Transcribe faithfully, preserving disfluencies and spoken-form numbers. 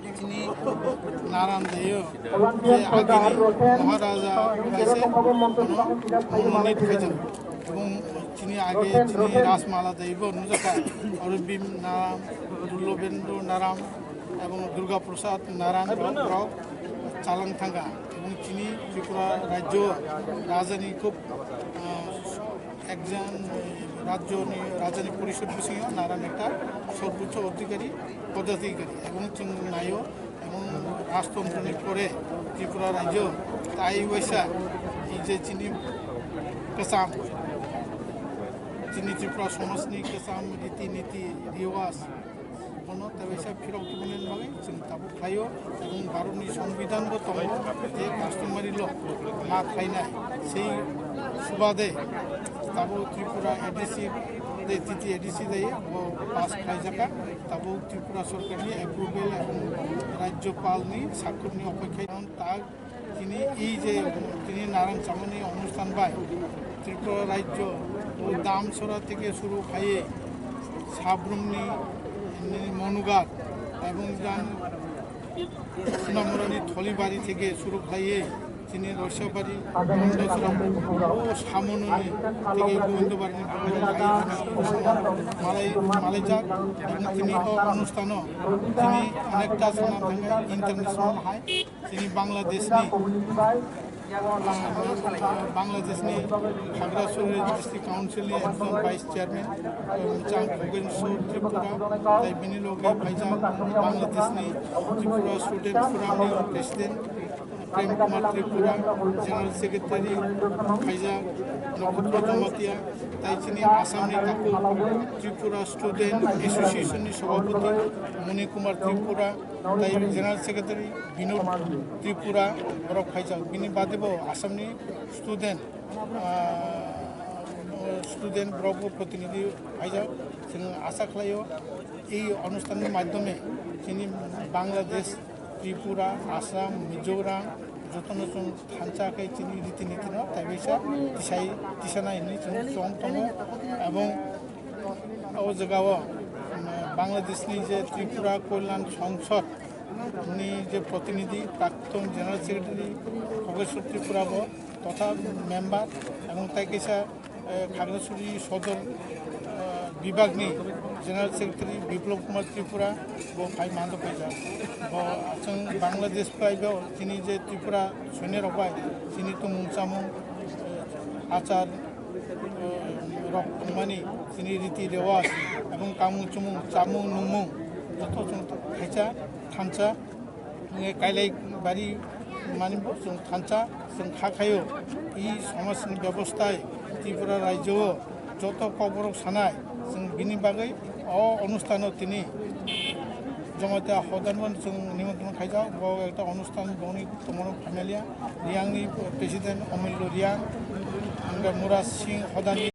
Chini naran dayo je agini Maharaja kaise monit khaijak. Ebong chini age chini Rajmala daibo nujaka Aurobind Naram, Dullabendra Naram ebong Durga Prasad Naram rok chalang thangkha. Ebong chini Tripura rajyo rajani khub, ah, Ekjon, eh, rajyoni, rajani porishod bisingo naran ekta sorbocho odhikari, podadhikari. Ebong chwng naio, ebong rajtantroni pore Tripura rajyo tai waisa ei je chini kwcham, chini Tripura somajni kwcham riti niti, riwaj, bono tebaisa phirok tubunani bagwi chwng tabuk khlaio, ebong Bharatni Songbidanbo tongo je customary law ma khlainai, sei subade tabuk Tripura A D C de, T T A D C de bo pass khlaijakha, tabuk Tripura sorkarni approval ebong Rajyopalni sakkurni opekhai tak. Tini ei je tini naran chamani onusthan bai Tripura rajyo o Damsora theke suru khaiye Sabrumni, nini Monughat ebong jang Sunamurani Tholibari theke suru khaiye tini Roisabari, Damsora o Samonuni theke Gobindobari ni malai malaijak. Ebong tini o onusthano tini onekta sana thangkha international hai. Chini Bangladeshni, Bangladeshni Khagrasuri District Councilni ekjon Vice Chairman, Chang Bhubaneswar Tripura, tai bini loge phaijak Bangladeshni Tripura Student Forumni President Prem Kumar Tripura, General Secretary phaijak Nokhotro Jamatia, tai chini Assamni takhuk Tripura Student Associationni Sabhapati Moni Kumar Tripura, tai General Secretary Binod Tripura borok phaijak. Bini bade bo Assamni student, ah, student borok bo protinidhi phaijak. Chwng asa khlaio, ei onusthanni madhyome chini Bangladesh, Tripura, Assam, Mizoram jotono chwng thansa khe chini riti nitino taibaisa tisai, tisanai hinwi chwng chong tongo. Ebong o jagao, um, Bangladeshni je Tripura Kalyan Songsad ni je protinidhi, prakton General Secretary Khogeshwar Tripura bo totha member, ebong tai kaisa, eh, Khagrasuri Sodor, eh, bibagni General Secretary Biplab Kumar Tripura bo phai mando phaijak. Bo chwng Bangladesh phai bo chini je Tripura soinirok bai chini tumung chamung, eh, achar, eh, rok tongmani chini riti rewaj ebong kamung chumung chamung nungmung joto chwng khaisa thansa wngwi kailai bari mani bo chwng thansa chwng kha khaio. I somajni bebostai Tripura rajyo o joto kokborok sanai chwng bini bagwi o onusthan o tini Jamatia Hodan bo chwng nimantron khaijak. Bo ekta onusthan boni Tomorok Phaimaliya, Reang ni President Omillo Reang, hingke Murad Singh Hodani